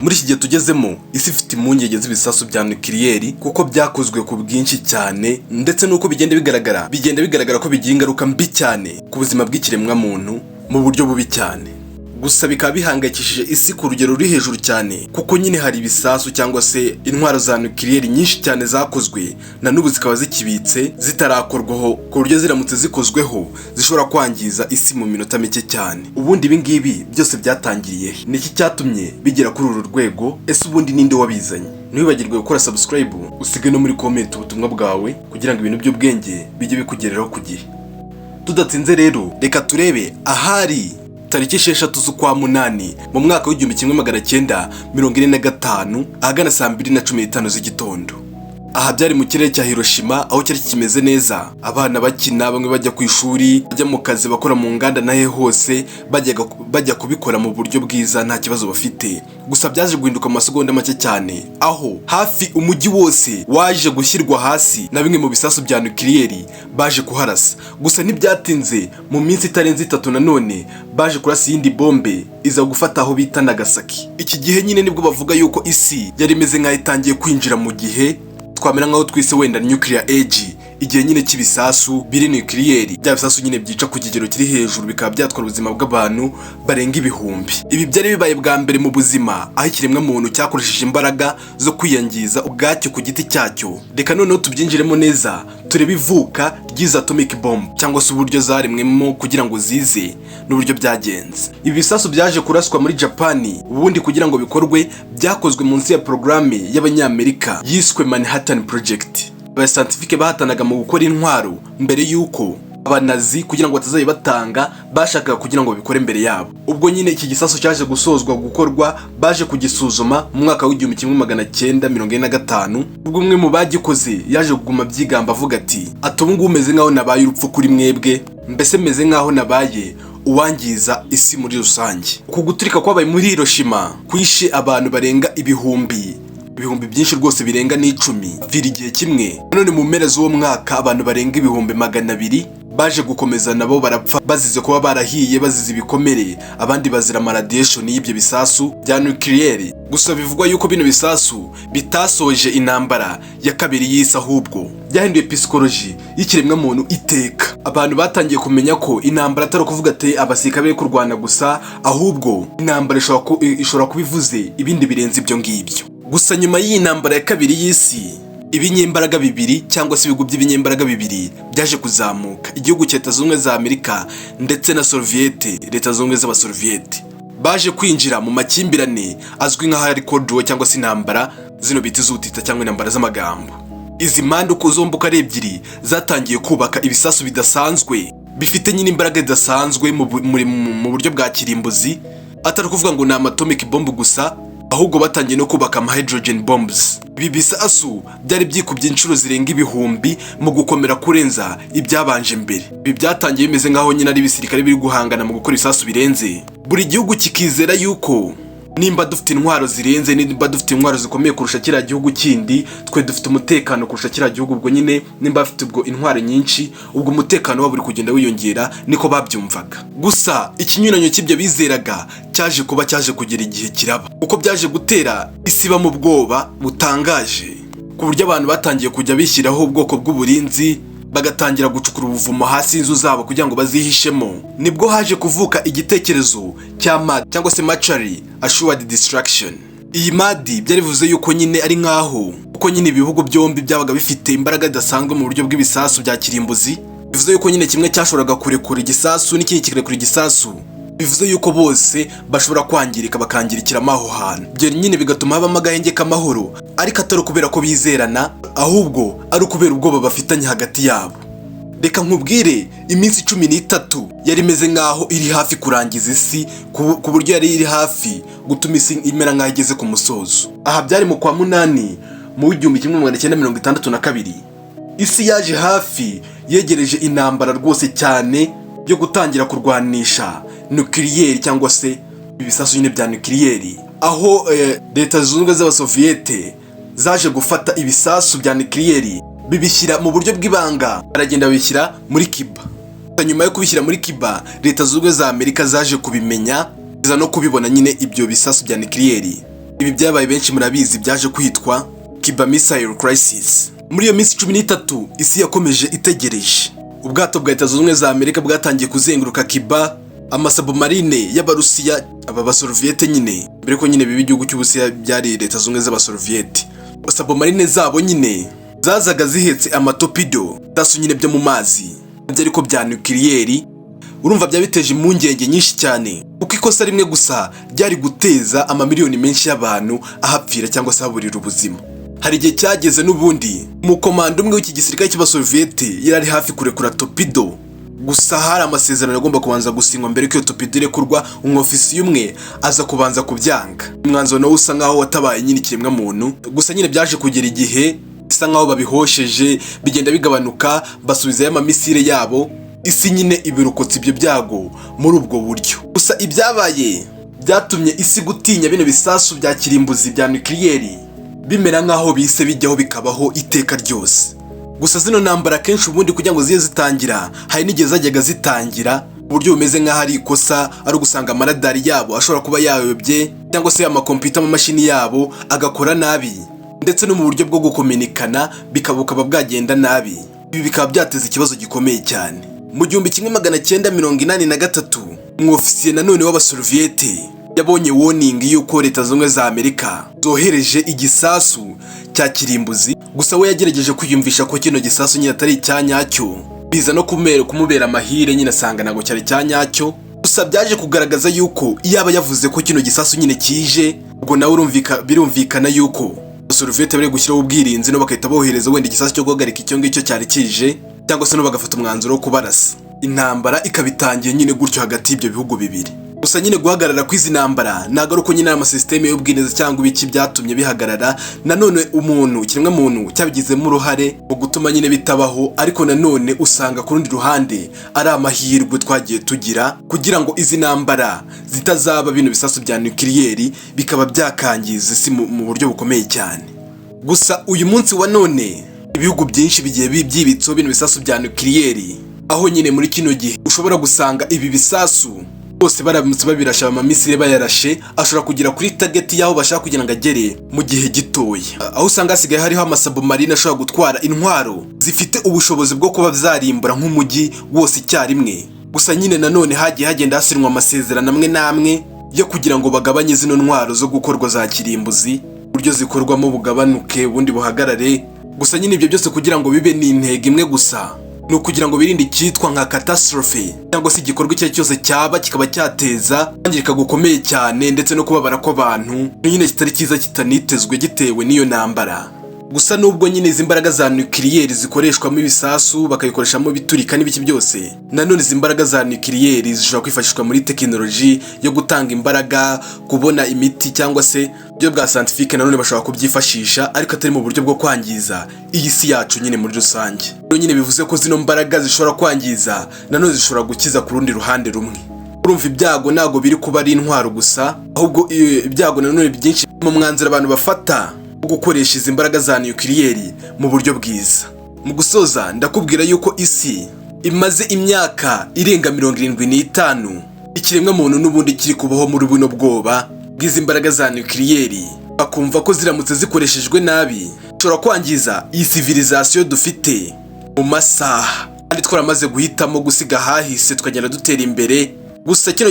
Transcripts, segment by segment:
Muri iki gihe tugezemo, isi ifite impungenge z'ibisasu bya nukiliyeri kuko byakozwe ku bwinshi cyane, ndetse n'uko bigenda bigaragara ko bigira ingaruka mbi cyane ku buzima bw'ikiremwamuntu mu buryo bubi cyane. Gusa bikaba bihangayikishije isi ku rugero ruri hejuru cyane, kuko nyine hari ibisasu cyangwa se intwaro za nukiliyeri nyinshi cyane zakozwe na n'ubu zikaba zikibitse zitarakorwaho, ku buryo ziramutse zikozweho zishobora kwangiza isi mu minota mike cyane. Ubundi ibi ngibi byose byatangiriye he? Ni iki cyatumye bigera kuri uru rwego? Ese ubundi ninde wabizanye? Ntiwibagirwe gukora subscribe, usige no muri comment ubutumwa bwawe kugira ngo ibintu by'ubwenge bijye bikugereraho ku gihe. Tudatinze rero, reka turebe ahari tariki 6 z'ukwa munani mu mwaka w'1945, ahagana saa 2:15 z'igitondo. Aha byari mu kirere cya Hiroshima, aho cyari kimeze neza, abana bakina, bamwe bajya ku ishuri, bajya mu kazi, bakora mu nganda nahe hose bajyaga bajya kubikora mu buryo bwiza, nta kibazo bafite. Gusa byaje guhinduka mu masegonda make cyane, aho hafi umujyi wose waje gushyirwa hasi na bimwe mu bisasu bya nukiliyeri baje kuharasa. Gusa ntibyatinze, mu minsi itarenze 3 nanone baje kurasa iyindi bombe iza gufata aho bita Nagasaki. Iki gihe nyine nibwo bavuga yuko isi yari imeze nk'aho itangiye kwinjira mu gihe twamera nk'aho twise wenda nuclear age, igihe nyine cy'ibisasu biri nuclear, bya bisasu nyine byica ku kigero kiri hejuru, bikaba byatwara ubuzima bw'abantu barenga ibihumbi. Ibi byari bibaye bwa mbere mu buzima aho ikiremwamuntu cyakoresheje imbaraga zo kwiyangiza ubwacyo ku giti cyacyo. Reka noneho tubyinjiremo neza, turebe ivuka ry'izi atomic bomb cyangwa se uburyo zaremwemo kugira ngo zize n'uburyo byagenze. Ibi bisasu byaje kuraswa muri Japani. Ubundi kugira ngo bikorwe, byakozwe munsi ya porogaramu y'Abanyamerika yiswe Manhattan Project. Abascientifique bahatanaga mu gukora intwaro mbere y'uko Abanazi, kugira ngo batazajya batanga, bashakaga kugira ngo babikore mbere yabo. Ubwo nyine iki gisasu cyaje gusozwa gukorwa, baje kugisuzuma mu mwaka w'1945, ubwo umwe mu bagikoze yaje kuguma byigamba avuga ati: "Ubu ngubu meze nk'aho nabaye urupfu kuri mwebwe, mbese meze nk'aho nabaye uwangiza isi muri rusange." Uku guturika kwabaye muri Hiroshima kwishe abantu barenga ibihumbi ibihumbi byinshi rwose, birenga n'icumi, bapfira igihe kimwe. None mu mpera z'uwo mwaka abantu barenga 200,000 baje gukomeza nabo barapfa, bazize kuba barahiye, bazize ibikomere, abandi bazira amaradiation y'ibyo bisasu bya nucleaire. Gusa bivugwa yuko bino bisasu bitasoje intambara ya kabiri y'isi, ahubwo byahinduye psychology y'ikiremwamuntu iteka. Abantu batangiye kumenya ko intambara atari ukuvuga ati abasirikare bari kurwana gusa, ahubwo intambara ishobora kuba ivuze ibindi birenze ibyo ngibyo. Gusa nyuma y'iyi ntambara ya kabiri y'isi, ibinyembaraga bibiri cyangwa se ibihugu by'ibinyembaraga bibiri byaje kuzamuka: igihugu cya Leta Zunze Ubumwe za Amerika ndetse na Soviete, Leta Zunze Ubumwe z'Abasoviyete. Baje kwinjira mu makimbirane azwi nka hari Cold War cyangwa se intambara zino bita iz'ubutita cyangwa intambara z'amagambo. Izi mpande uko zombi uko ari ebyiri zatangiye kubaka ibisasu bidasanzwe, bifite nyine imbaraga zidasanzwe mu buryo bwa kirimbuzi, atari ukuvuga ngo ni atomic bomb gusa, ahubwo batangiye no kubaka ama hydrogen bombs. Ibi bisasu byari byikubye inshuro zirenga ibihumbi mu gukomera kurenza ibyabanje mbere. Ibi byatangiye bimeze nk'aho nyine ari ibisirikare biri guhangana mu gukora ibisasu birenze, buri gihugu kikizera yuko nimba dufite intwaro zirenze, nimba dufite intwaro zikomeye kurusha kiriya gihugu kindi, twe dufite umutekano kurusha kiriya gihugu. Ubwo nyine nimba bafite ubwo intwaro nyinshi, ubwo umutekano wabo uri kugenda wiyongera, niko babyumvaga. Gusa ikinyuranyo cy'ibyo bizeraga cyaje kuba, cyaje kugera igihe kiraba, kuko byaje gutera isi iba mu bwoba butangaje, ku buryo abantu batangiye kujya bishyiraho ubwoko bw'uburinzi, bagatangira gucukura ubuvumo hasi y'inzu zabo kugira ngo bazihishemo. Nibwo haje kuvuka igitekerezo cya MAD cyangwa se Mutually Assured Destruction. Iyi MAD byari bivuze yuko nyine ari nkaho kuko nyine ibihugu byombi byabaga bifite imbaraga zidasanzwe mu buryo bw'ibisasu bya kirimbuzi, bivuze yuko nyine kimwe cyashoboraga kurekura igisasu n'ikindi kikarekura igisasu, bivuze yuko bose bashobora kwangirika, bakangirikiramo aho hantu. Ibyo nyine bigatuma habamo agahenge k'amahoro, ariko atari ukubera ko bizerana, ahubwo ari ukubera ubwoba bafitanye hagati yabo. Reka nkubwire, iminsi 13 yari imeze nk'aho iri hafi kurangiza isi, ku buryo yari iri hafi gutuma isi imera nk'aho igeze ku musozo. Aha byari mu kwa munani mu w'1962. Isi yaje hafi yegereje intambara rwose cyane yo gutangira kurwanisha nukiliyeri cyangwa se ibisasu nyine bya nukiliyeri, aho Leta Zunze Ubumwe z'Abasoviyete zaje gufata ibisasu bya nukiliyeri, bibishyira mu buryo bw'ibanga, baragenda babishyira muri Cuba. Nyuma yo kubishyira muri Cuba, Leta Zunze Ubumwe za Amerika zaje kubimenya, ziza no kubibona nyine ibyo bisasu bya nukiliyeri. Ibi byabaye, benshi murabizi, byaje kwitwa Cuba Missile Crisis. Muri iyo minsi 13 isi yakomeje itegereje, ubwato bwa Leta Zunze Ubumwe za Amerika bwatangiye kuzenguruka Cuba, amasubmarine y'Abarusiya, aba basoroviyete nyine, mbere ko nyine biba igihugu cy'Uburusiya byari Leta Zunze Ubumwe z'Abasoroviyete. Submarine zabo nyine zazaga zihetse amatorpedo, ibisasu nyine byo mu mazi byo ariko bya nukiliyeri. Urumva byaba biteje impungenge nyinshi cyane, kuko ikosa rimwe gusa ryari guteza amamiliyoni menshi y'abantu ahapfira cyangwa se ahaburira ubuzima. Hari igihe cyageze n'ubundi umukomando umwe w'iki gisirikare cy'Abasoviyete yari ari hafi kurekura torpedo, gusa hari amasezerano agomba kubanza gusinywa mbere ko iyo torpedo irekurwa. Umwofisiye umwe aza kubanza kubyanga. Umwanzuro nawo usa nkaho watabaye nyine ikiremwamuntu. Gusa nyine byaje kugera igihe bisa nkaho babihosheje, bigenda bigabanuka, basubizayo amamissile yabo, isi nyine ibirokotse ibyo byago muri ubwo buryo. Gusa ibyabaye byatumye isi gutinya bino bisasu bya kirimbuzi bya nukiliyeri bimera nkaho bise bijyaho bikabaho iteka ryose. Gusa zino ntambara akenshi ubundi kugira ngo zibe zitangira, hari n'igihe zajyaga zitangira uburyo bumeze nk'aho ari ikosa, ari ugusanga amaradari yabo ashobora kuba yayobye, cyangwa se amakompiyuta, amamashini yabo agakora nabi, ndetse no mu buryo bwo gukominikana bukaba bwagenda nabi. Ibi bikaba byateza ikibazo gikomeye cyane. Mu 1983, umwofisiye nanone w'Abasoroviyete yabonye warning y'uko Leta Zunze Ubumwe za Amerika zohereje igisasu cya kirimbuzi. Gusa we yagerageje kwiyumvisha ko kino gisasu nyine atari icya nyacyo, biza no kumubera amahire nyine, asanga ntabwo cyari icya nyacyo. Gusa byaje kugaragaza yuko iyaba yavuze ko kino gisasu nyine kije, ubwo nawe birumvikana yuko Soviet bari gushyiraho ubwirinzi, no bagahita bohereza wenda igisasu cyo guhagarika icyo ngicyo cyari kije, cyangwa se no bagafata umwanzuro wo kubarasa, intambara ikaba itangiye nyine gutyo hagati y'ibyo bihugu bibiri. Gusa nyine guhagarara kw'izi ntambara ntabwo ari uko nyine ari amasisiteme y'ubwirinzi cyangwa ibiki byatumye bihagarara. Nanone umuntu, ikiremwa muntu cyabigizemo uruhare mu gutuma nyine bitabaho, ariko nanone usanga ku rundi ruhande ari amahirwe twagiye tugira kugira ngo izi ntambara zitazaba, bino bisasu bya nukiliyeri bikaba byakangiza isi mu buryo bukomeye cyane. Gusa uyu munsi wa none ibihugu byinshi bigiye byibitseho bino bisasu bya nukiliyeri, aho nyine muri kino gihe ushobora gusanga ibi bisasu bose baramutse babirashe, amamissile bayarashe, ashobora kugera kuri target y'aho bashaka kugira ngo agere mu gihe gitoya, aho usanga hasigaye hariho amasubmarine ashobora gutwara intwaro zifite ubushobozi bwo kuba zarimbura nk'umujyi wose icyarimwe. Gusa nyine nanone hagiye hagenda hasinywa amasezerano amwe n'amwe yo kugira ngo bagabanye zino ntwaro zo gukorwa za kirimbuzi, uburyo zikorwamo bugabanuke, ubundi buhagarare. Gusa nyine ibyo byose kugira ngo bibe ni intego imwe gusa, ni ukugira ngo birinde icyitwa nka catastrophe, cyangwa se igikorwa icyo ari cyo cyose cyaba kikaba cyateza kwangirika gukomeye cyane ndetse no kubabara kw'abantu nyine kitari cyiza, kitanitezwe, gitewe n'iyo ntambara. Gusa nubwo nyine izi mbaraga za nukiliyeri zikoreshwamo ibisasu, bakabikoreshamo biturika n'ibiki byose, nanone izi mbaraga za nukiliyeri zishobora kwifashishwa muri tekinoloji yo gutanga imbaraga, kubona imiti, cyangwa se uburyo bwa scientifique. Nanone bashobora kubyifashisha, ariko atari mu buryo bwo kwangiza iyi si yacu nyine muri rusange. Rero nyine bivuze ko zino mbaraga zishobora kwangiza, nanone zishobora gukiza ku rundi ruhande rumwe. Urumva ibyago ntabwo biri kuba ari intwaro gusa, ahubwo ibyago nanone byinshi mu mwanzuro abantu bafata wo gukoresha izi mbaraga za nukiliyeri mu buryo bwiza. Mu gusoza, ndakubwira yuko isi imaze imyaka irenga 75 ikiremwa muntu n'ubundi kiri kubaho muri buno bwoba bw'izi mbaraga za nukiliyeri, bakumva ko ziramutse zikoreshejwe nabi zishobora kwangiza iyi civilisation dufite mu masaha, kandi twaramaze guhitamo gusiga ahahise tukagenda dutera imbere. Gusa kino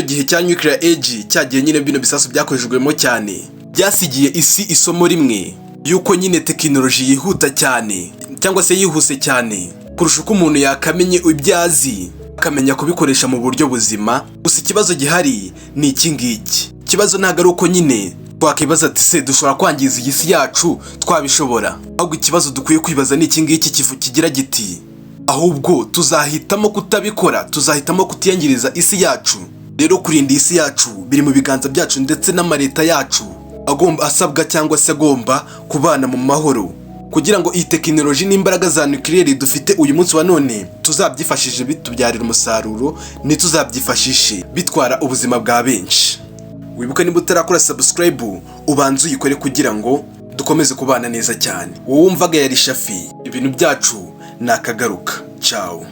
gihe cya nuclear age, cyagiye nyine bino bisasu byakoreshejwemo cyane, byasigiye isi isomo rimwe yuko nyine tekinoloji yihuta cyane, cyangwa se yihuse cyane kurusha uko umuntu yakamenye ibyo azi, akamenya kubikoresha mu buryo buzima. Gusa ikibazo gihari ni iki ngiki: ikibazo ntabwo ari uko nyine twakwibaza ati se dushobora kwangiza iyi si yacu, twabishobora? Ahubwo ikibazo dukwiye kwibaza ni iki ngiki kigira giti: ahubwo tuzahitamo kutabikora, tuzahitamo kutiyangiriza isi yacu? Rero kurinda isi yacu biri mu biganza byacu, ndetse n'amaleta yacu agomba, asabwa cyangwa se agomba kubana mu mahoro, kugira ngo iyi tekinoloji n'imbaraga za nukiliyeri dufite uyu munsi wa none tuzabyifashishe bitubyarira umusaruro, ntituzabyifashishe bitwara ubuzima bwa benshi. Wibuke, niba utarakora subscribe, ubanze uyikore kugira ngo dukomeze kubana neza cyane. Wowe wumvaga yari Shafi, ibintu byacu ni akagaruka. Ciao.